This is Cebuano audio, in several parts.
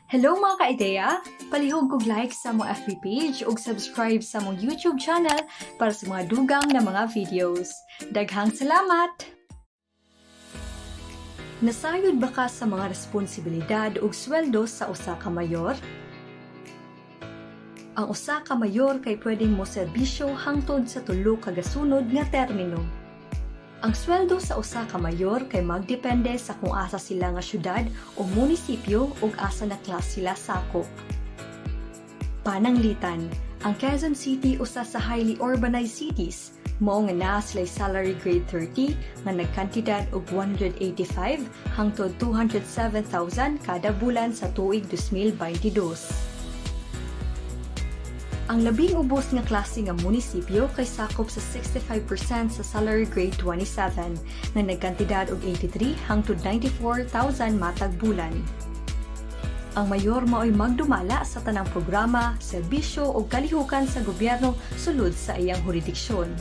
Hello, mga ka-ideya! Palihog og like sa among FB page ug subscribe sa among YouTube channel para sa mga dugang na mga videos. Daghang salamat! Nasayod ba ka sa mga responsibilidad ug sweldo sa usa ka mayor? Ang usa ka mayor kay pwedeng mo serbisyo hangtod sa 3 ka gasunod nga termino. Ang sweldo sa usa ka mayor kay magdepende sa kung asa sila nga syudad o munisipyo ug asa na class sila sakop. Pananglitan, ang Quezon City usa sa highly urbanized cities, mao nga naa sila salary grade 30 nga nagkantidad og 185 hangtod 207,000 kada bulan sa tuig 2022. Ang labing ubos nga klase nga munisipyo kay sakop sa 65% sa salary grade 27 nga nagkantidad og 83 hangtod 94,000 matag bulan. Ang mayor maoy magdumala sa tanang programa, serbisyo ug kalihukan sa gobyerno sulod sa iyang huridiksyon.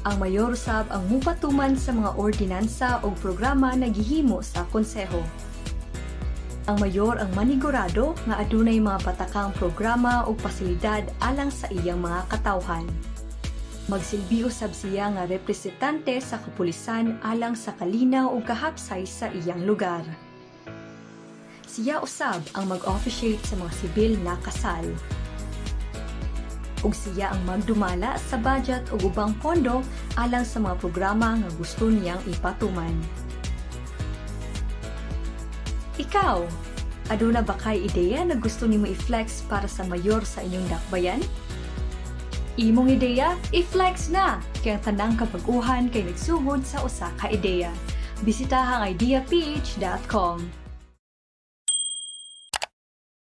Ang mayor usab ang mupatuman sa mga ordinansa ug programa na gihimo sa konseho. Ang mayor ang manigurado nga adunay mga batakang programa ug pasilidad alang sa iyang mga katawhan. Magsilbi usab siya nga representante sa kapulisan alang sa kalinaw ug kahapsay sa iyang lugar. Siya usab ang mag-officiate sa mga sibil na kasal. Ug siya ang magdumala sa budget ug ubang pondo alang sa mga programa nga gusto niyang ipatuman. Ikaw, aduna ba kay ideya na gusto nimo i-flex para sa mayor sa inyong dakbayan? Imong ideya, i-flex na! Kay ang tanang kabag-uhan kay nagsugod sa usa ka ideya. Bisitaha ang ideaph.com.